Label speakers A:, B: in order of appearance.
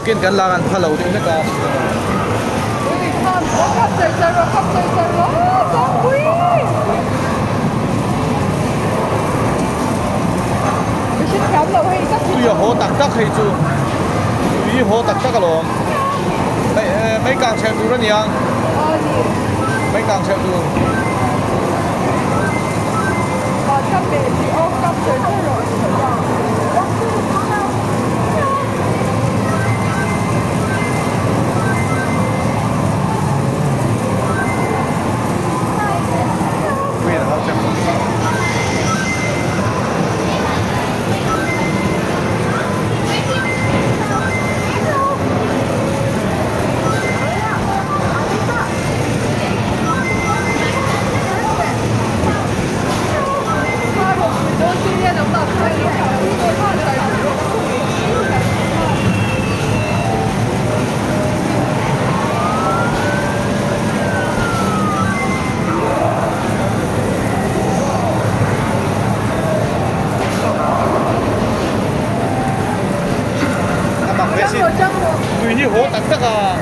A: Ken kan lak an pha lo deuh hlek a. Tui a haw tak tak hei chu tui haw tak tak alawm mei kang chhel tur a niang mei kang chhel tur. Tui hi haw tak tak a.